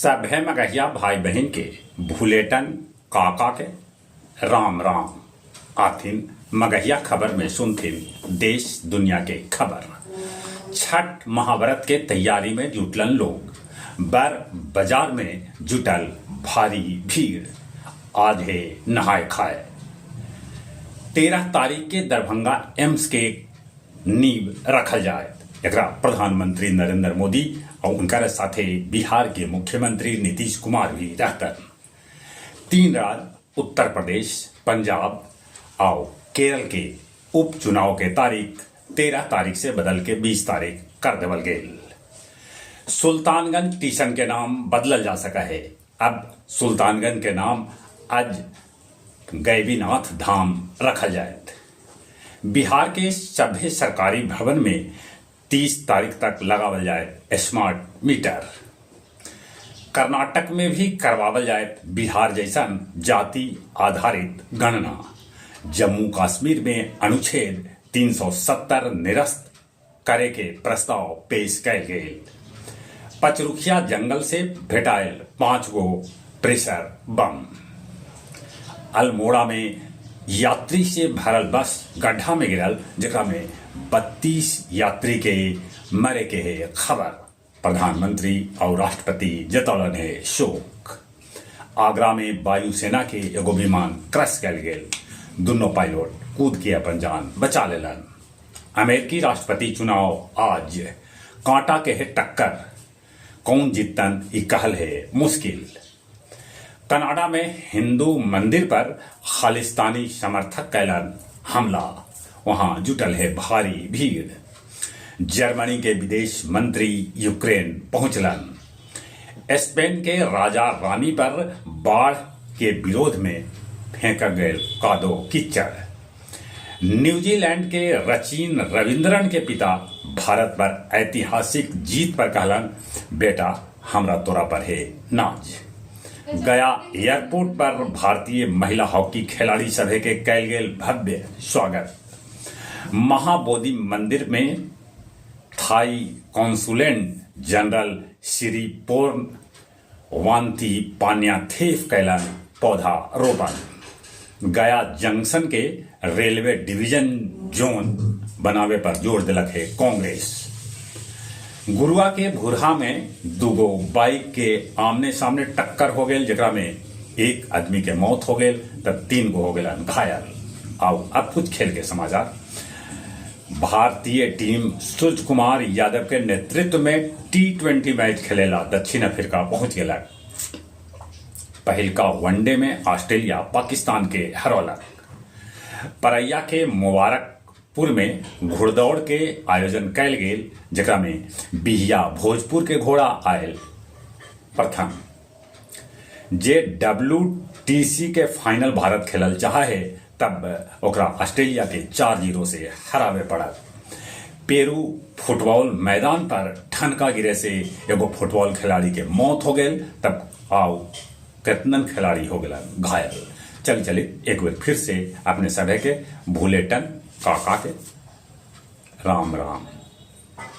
सभे मगहिया भाई बहिन के भुलेटन काका के राम राम। आथिन मगहिया खबर में सुनथिन देश दुनिया के खबर। छठ महाव्रत के तैयारी में जुटलन लोग, बर बाजार में जुटल भारी भीड़। आज हे नहाय खाय। 13 तारीख के दरभंगा एम्स के नींव रखल जायत। एकरा प्रधानमंत्री नरेंद्र मोदी और उनकर साथे बिहार के मुख्यमंत्री नीतीश कुमार भी रहतन। 3 राज्य उत्तर प्रदेश, पंजाब और केरल के उपचुनाव के तारीख 13 तारीख से बदल के 20 तारीख कर देवल गेल। सुल्तानगंज टीसन के नाम बदलल जा सका है। अब सुल्तानगंज के नाम आज गैबीनाथ धाम रखल जायत। बिहार के सभे सरकारी भवन में 30 तारीख तक लगावल जाए स्मार्ट मीटर। कर्नाटक में भी करवावल जाए बिहार जैसन जाति आधारित गणना। जम्मू कश्मीर में अनुच्छेद 370 निरस्त करे के प्रस्ताव पेश कैल गेल। पचरुखिया जंगल से भेटायल 5 गो प्रेशर बम। अल्मोड़ा में यात्री से भरल बस गड्ढा में गिरल, जेकरा में 32 यात्री के मरे के है खबर। प्रधानमंत्री और राष्ट्रपति जतौलन है शोक। आगरा में वायुसेना के एगो विमान क्रैश कैल गेल। दोनों पायलट कूद के अपन जान बचा लेलन। अमेरिकी राष्ट्रपति चुनाव आज, कांटा के है टक्कर, कौन जीतन ई कहल है मुश्किल। कनाडा में हिंदू मंदिर पर खालिस्तानी समर्थक कैलन हमला, वहां जुटल है भारी भीड़। जर्मनी के विदेश मंत्री यूक्रेन पहुंचलन। स्पेन के राजा रानी पर बाढ़ के विरोध में फेंका गए कादो कीचड़। न्यूजीलैंड के रचिन रविंद्रन के पिता भारत पर ऐतिहासिक जीत पर कहलन, बेटा हमरा तोरा पर है नाज। गया एयरपोर्ट पर भारतीय महिला हॉकी खिलाड़ी सभे के कैल गेल भव्य स्वागत। महाबोधि मंदिर में थाई कॉन्सुलेंट जनरल सिरिपोर्न वांती पान्याथेफ कैलन पौधा रोपण। गया जंक्शन के रेलवे डिवीजन जोन बनावे पर जोर दिलक है कांग्रेस। गुरुआ के भुरहा में दूगो बाइक के आमने सामने टक्कर हो गेल, जेकरा में एक आदमी के मौत हो गेल तब 3 गो हो गेलन घायल। आओ अब कुछ खेल के समाचार। भारतीय टीम सूर्य कुमार यादव के नेतृत्व में T20 match खेलेला दक्षिण अफ्रीका पहुंच गेलक। पहिलका वनडे में ऑस्ट्रेलिया पाकिस्तान के हरौलक। परैया के मुबारकपुर में घुड़दौड़ के आयोजन कैल गेल, जेकरा में बिहिया भोजपुर के घोड़ा आयल प्रथम। जे WTC के फाइनल भारत खेलल चाहे है तब ओकरा ऑस्ट्रेलिया के 4-0 से हरावे पड़ल। पेरू फुटबॉल मैदान पर ठनका गिरे से एगो फुटबॉल खिलाड़ी के मौत हो गेल, तब आउ केतनन खिलाड़ी हो गेलन घायल। चल चले एक बेर फिर से अपने सभे के भूलेटन काका के राम राम।